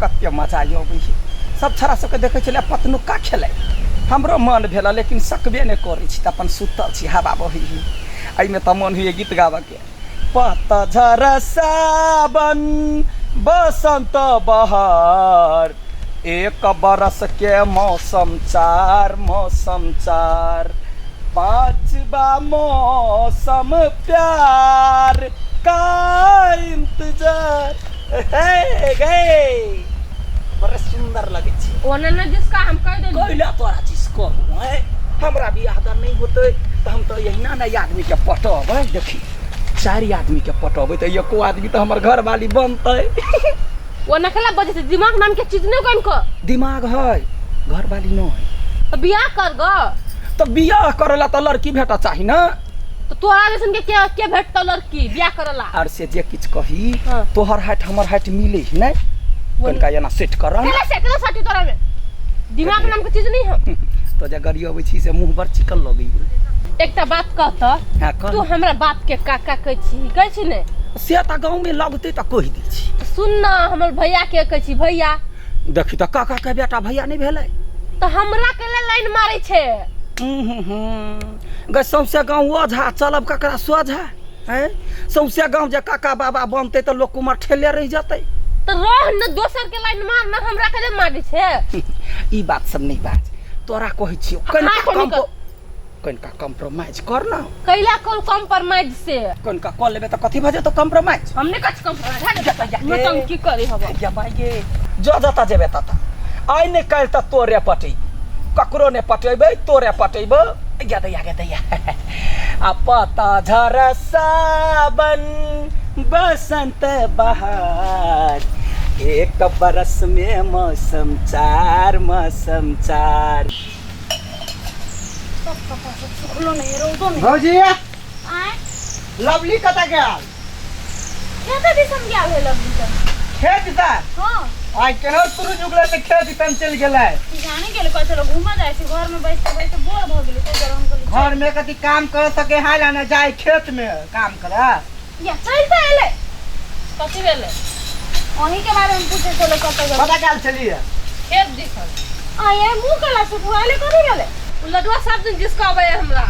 कते मजा अबै छै। सब छौड़ा सबके देखै छलियै पतनुक्का खेलाइ, हमरो मन भेल, लेकिन सकबे नहि करै छी, तऽ अपन सुतल छी, हवा बहै है। एहिमे तऽ मन होइए गीत गाबऽके, पतझर सावन बसंत बहार, एक बरस के मौसम चार, मौसम चार, पांचवा मौसम प्यार का इंतजार हे गे। बड़ा सुंदर लगे छै। ओना ने जिसका हम कह देली। कैला तोरा चीज कहू हैं, हमरा बियाह दान नहीं होते तऽ हम तऽ एहिना ने आदमी के पटबै। देखी, चारि आदमी के पटबै तऽ एको आदमी तऽ हमर घरवाली बनतै। ओ नकला बजे से दिमाग नाम के चीज नहीं कन को। दिमाग है, घरवाली नहीं है। तो बियाह कर गो। तऽ बियाह करेला तऽ लड़की भेटा चाही ना। तो तोरा जैसन के के के भेटतो लड़की बियाह करेला? आर से जे किछु कही, हाँ। तोहर हाइट हमर हाइट मिले ही नहीं, कनिका एना सेट कर ना। केना से केना सटी तोरा में दिमाग नाम के चीज नहीं है। तो जे गाड़ी अबै छी से मुंह बड़ चिकन लगै। एकटा बात कहत। हाँ, कह। तू हमरा बाप के काका कहै छी, कहै छी ने? से तऽ गाँव में लगतै तऽ कहि दै छी। तऽ सुन न, हमर भैया के कहै छी भैया। देखी तऽ, काका के बेटा भैया नहि भेलै? तऽ हमरा के ले लाइन मारै छै। हूँ हूँ हूँ गै, सौंसे गाँव ओझा चलब ककरा सोझा हैं? सौंसे गाँव जे काका बाबा बनतै तऽ लोक कुमार ठेले रहि जेतै। तऽ रह न, दोसर के लाइन मार न, हमरा के ले मारै छै। ई बात सब नहि बाज, तोरा कहै छियौ कनिका हाथ कम निकल। कनिका कॉम्प्रोमाइज कर ना। कैला करू कॉम्प्रोमाइज से? कनिका कऽ लेबै तऽ कथी भऽ जेतौ कॉम्प्रोमाइज? हम नहि कहै छी कॉम्प्रोमाइज। जा, जा, नौटंकी करै हब। या माय गे, जो जतऽ जेबै ततऽ आइ ने काल्हि तऽ तोरे पटेबै, ककरो ने पटेबै, तोरे पटेबै। या दैया गे दैया। आ पता झर सावन बसंत बहार, एक बरस में मौसम चार, मौसम चार। सब कपड़ा सब सुखलो नहीं, रौदो नहीं। भौजी। आय। लवली कतऽ गेल? खेते दिसन गया है लवली तऽ। खेत दिसन? हाँ। आइ केना सूरज उगलै तऽ खेत दिसन चलि गेलै। की जाने गेल, कहै छलो घूमऽ जाइ छी, घर में बैसते बैसते बोर भऽ गेलै, ताहि दुआरे हम कहलियै चल। घर में कथी काम कर सके है ला ना जाय खेत में काम करे। या चलि तऽ एलै। कथी भेलै? अहीं के बारे में पूछे छलो कतऽ गेल। कतऽ गेल छलियै? खेत दिसन। आ ये मुँह केला सुखवाले कथी भेलै? ओ लडुआ सब दिन जिसका अबै है हमरा।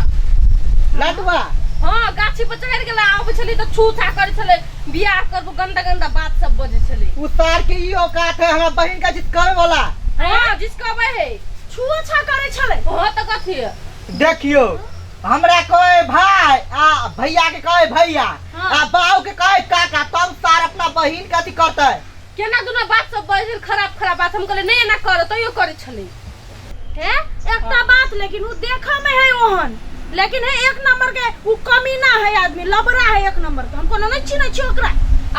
लडुआ? हाँ, गाछी पर चढ़ि गेलै, आबै छलै तऽ छू छा करै छलै, बियाह करबो, गंदा गंदा बात सब बजै छलै। उ सार के ई औकात है हमरा बहिन का जिस करे वाला? हाँ, जिसका अबै है। छुओ छा करै छलै? हाँ तऽ कथी? देखियो, हमरा कहे भाई आ भैया के कहे भैया आ बाऊ के कहे काका, तब सार अपना बहिन के अथी करते। केना दुना बात सब बजै, खराब खराब बात। हम कहलियै नहि एना कर, तैयो करै छलै। हे एकटा बात, लेकिन उ देखऽ में है ओहन, लेकिन है एक नंबर के उ कमीना है आदमी, लबरा है एक नंबर के। हम कोनो नहीं चिन्है छी ओकरा।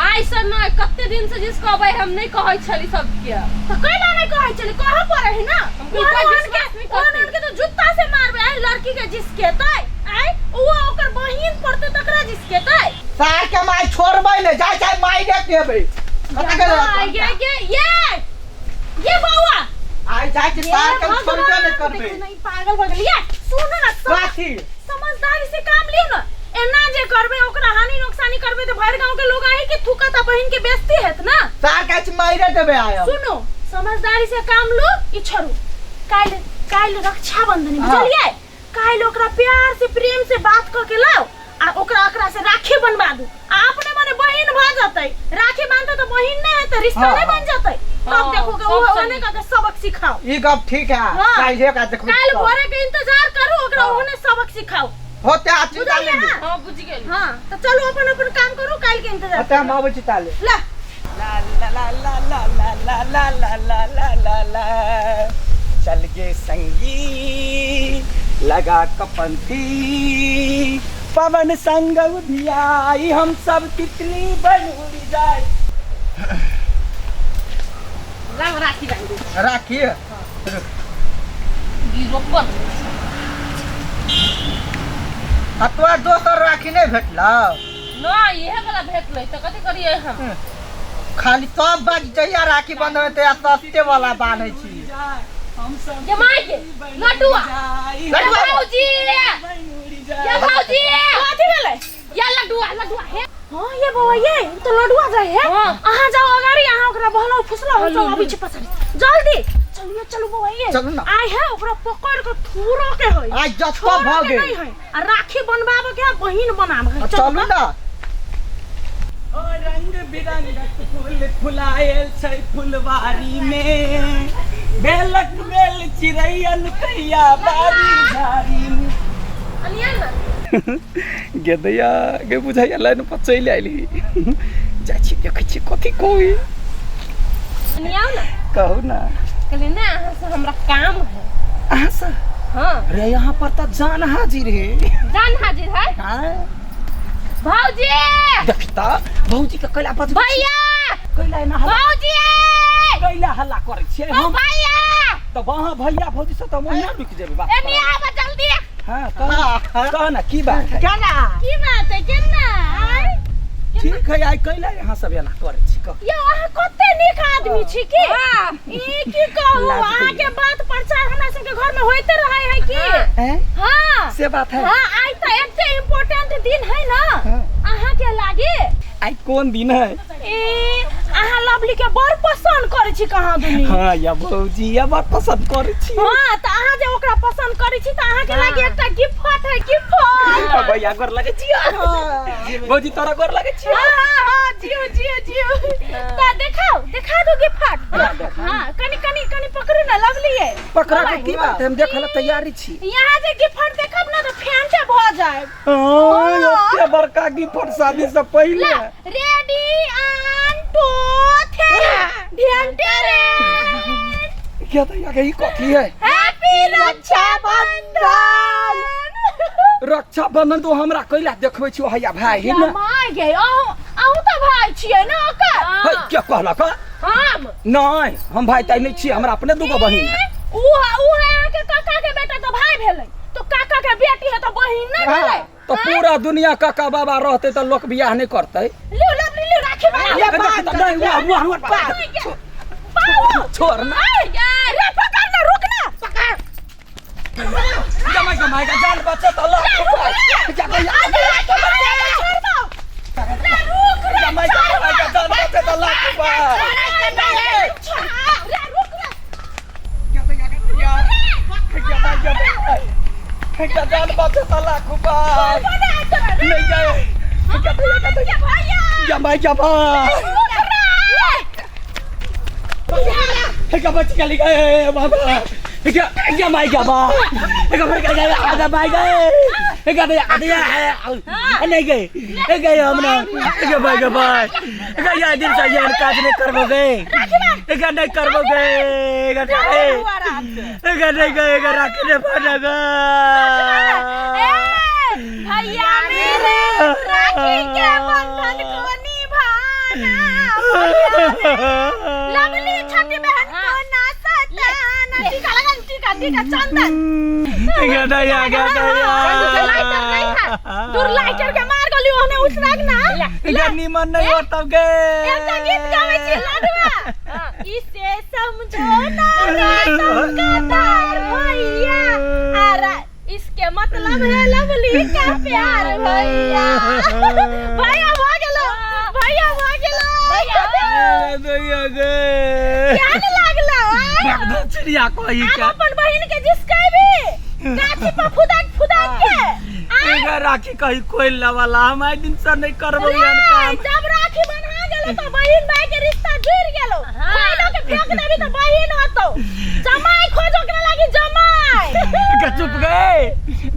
आइ से नहि, कते दिन से जिसको अबै हम नहि कहै छली सबके। तऽ कैला नहीं कहै छली? कहऽ पड़े है ना। हम कोई ओहन कोई ओहन विश्वास के नहीं ओहन करते। ओहन के तो जूता से मारबे। आइ लड़की के जिसकेतै, आइ उ ओकर बहिन पड़तै तकरा जिसकेतै। सार के माय छोड़बै ने, जाय जाय माय देख देबै। कतऽ गेलै? ये ये ये ये बौआ। आइ जाय के सार के हम छोड़बे नहि करबै। देखू ना, ई पागल भऽ गेल। ये सुनू ना, कथी? समझदारी से काम लियौ ना। एना जे करबै, ओकरा हानि नुकसानी करबै तऽ भरि गांव के लोग आही के थूकत आ बहिन के बेइज्जती हेत ना। सार के आज मारे देबै आइ हम। सुनू, समझदारी से काम लू, ई छोड़ू। काल्हि काल्हि रक्षाबंधन है, हाँ। बुझलियै? काल्हि ओकरा प्यार से प्रेम से बात कऽ के लाउ आ ओकरा ओकरा से राखी बनवा दू आ अपने मने बहिन भऽ जतै। राखी बांधतै तऽ बहिन नहि हेतै, रिश्ता हाँ, नहि हाँ। बन जतै। तब हाँ, देखो के सब ओहो सही। ओने कऽ के सबक सिखाओ। ई गप ठीक है। हाँ। काल्हि का देखबै। काल्हि भोरे के इंतजार करू, ओकरा हाँ। ओहने सबक सिखाओ। होते आ चिंता बुझलियै नहीं। ना? हाँ, बुझि गेली। हाँ तऽ चलू, अपन अपन काम करू, काल्हि के इंतजार। होते, हम आबै छी ताले। ला। ला ला ला ला ला ला ला ला ला ला ला ला ला, चल गे संगी लगा कपंथी, पवन संग उधियाई, हम सब तितली बन उड़ जाए। राम राखी बांधि दै छी। राखी। ई रोपल। आ तोरा दोसर राखी नहि भेटलौ? नहि, इहे वाला भेटलै तऽ कथी करियै हम? खाली सब बाज जहिया राखी बंधबै तहिया सस्ते वाला बान्है छी। ये माय के लड्डुआ। लड्डुआ। भौजी, ये भौजी। कथी भेलै? ये लड्डुआ, लड्डुआ हे। हाँ ये बौआ, ये ई तो लडुआ जाय है। हाँ। अहाँ जाओ अगाड़ी, अहाँ ओकरा फुसलाउ हम सब अबै छी पछाड़ी जल्दी चलिए चलू बौआ ये चलू ना। आइ है ओकरा पकड़ के थूरो के है आइ जतऽ छोड़ऽ भऽ के गेल। नहीं है आ राखी बनवाबऽ के है बहिन बनाबऽ के है। चलू ना ओ रंग बिरंगक फूल फुलायल छै फुलवारी में बेलक बेल चिड़ैयन कैया बारी झाड़ी में अनिया ना गेदैया गे बुझाइया लाइन पर चलि आयली जाइ छी देखै छी कथी कोई अनिया ना कहू ना कहली ना अहाँ से हमरा काम है अहाँ से हाँ अरे यहाँ पर तऽ जान हाजिर है जान हाजिर है हाँ भौजी देखता भौजी के कैला बजबै छी? भैया कैला एना हल्ला भौजी कैला हल्ला करै छियै ओ हम भैया तऽ वहाँ भैया भौजी से तऽ हम रुकि जेबै बाप एनी आब जल्दी हाँ कह कह ना की बात है केना की बात है केना आय ठीक है आइ कैला यहाँ सब एना करै छी कह यौ अहाँ कते नीक आदमी छी की ई की कहू लाज अहाँ के होइए। बात प्रचार हमरा सबके घर में होइते रहे है की हैं? हाँ से बात है हाँ आइ तऽ एते इम्पोर्टेंट दिन है ना हाँ। अहाँ के लागे आइ कोन दिन है ए अहाँ लवली के बड़ पसंद करै छी कहाँ दुनी हाँ या भौजी या बड़ पसंद करै छी हाँ तऽ अहाँ जे ओकरा पसंद करै छी तऽ अहाँ के लागे एकटा गिफ्ट है गिफ्ट आ भैया गोर लगै छी भौजी तोरा गोर लगै छी हाँ हाँ हाँ जियो जियो जियो तऽ देखाओ देखा दो गिफ्ट हाँ कनी कनी कनी पकड़ू ना लवली है पकड़ा के की बात है हम देखै लए तैयारी छी यहाँ जे गिफ्ट देखब ना तऽ फैंटे भऽ जायब ओते बड़का गिफ्ट शादी से पहिले रेडी वन टू थ्री ढेंटे रे क्या तो यार ई कथी है हैप्पी रक्षाबंधन रक्षाबंधन तो हमरा कैला देखबै छी हैया भाई है ना माय गे अहूँ अहूँ तऽ भाई छियै ने ओकर है क्या कहलक हँ? हम नहीं हम भाई ताई नहीं छी हमरा अपने दूगो बहिन है ऊ ऊ है अहाँके काका के बेटा तऽ भाई भेलै तो काका के बेटी है तऽ बहिन नहि भेलै तो पूरा दुनिया काका बाबा रहते तो लोग बियाह नहीं करते लियो लवली लियो राखी बांध ये बात नहीं हुआ हुआ हुआ बाबू छोड़ ना रे पकड़ ना रुक ना पकड़ जमाई जमाई का जान बचे तो अल्लाह जमाई जमाई का जान बचे तो अल्लाह जान बचे तो लाख रुपया नहीं जाए जमाई जमाई हे बच गली गए बाबा क्या क्या माई क्या बा हे मर गया आधा माई गए हे क्या दे आधा है नहीं गए हे गए हम ना हे भाई के भाई हे या दिन से यार काज नहीं करबो गए हे क्या नहीं करबो गए हे क्या हे क्या नहीं गए हे राखी ने बांधा गए भैया मेरे राखी के बंधन को निभाना लवली छोटी बहन को ना सताना टीका लगन टीका टीका चंदन गदया गदया लाइटर नहीं है दूर लाइटर के मार गली ओने उठराग ना गे निमन नहीं होतब गे एकटा गीत गाबै छी लाडवा इसे समझो ना रे तुम गदार भैया अरे इसके मतलब है लवली का प्यार भैया भैया भ गेलो भैया भ गेलो गदया गे केहन लागलो आय? चिड़िया कोई आब के अपन बहिन के जिसकेबी गाछी पर फुदक फुदक के आय एगा राखी कहीं कोई लवाला हम आइ दिन से नहीं करबो रे, यार काम जब राखी बन्हा गेलो तो बहिन भाई के रिश्ता जुड़ गेलो खोइलो के फेंक देबी तो बहिन होतो जमाई खोजो के लागी जमाई के चुप गए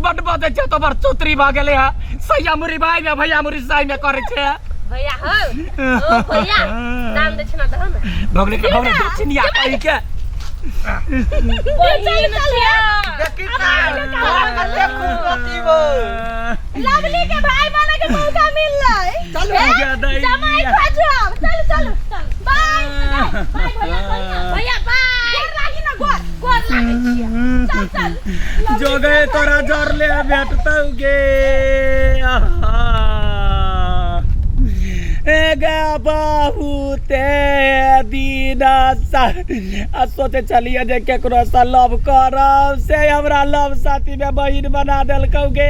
बड बजै छै तो बड़ चोतरी भऽ गेलै है सैया मुरी भाई में भैया मुरी साई में करै छै भैया हो ओ भैया दाम दे छना दह ना भगले के भगले चिनिया कहि के बहिन छिया देखी तोरा कते खूबसूरती बो लवली के भाई बने के मौका मिललै चलू ए, जमाई खोजो चल चल चल बाय बाय भैया भैया बाय गोर लागी ना गोर गोर लागै छियै चल चल जो गए तोरा जर ले भेटतौ गे एगा बहुते दिन आ सोचे छलियै जे केकरो से लव करब से हमरा लव साथी में बहिन बना देलकौ गे।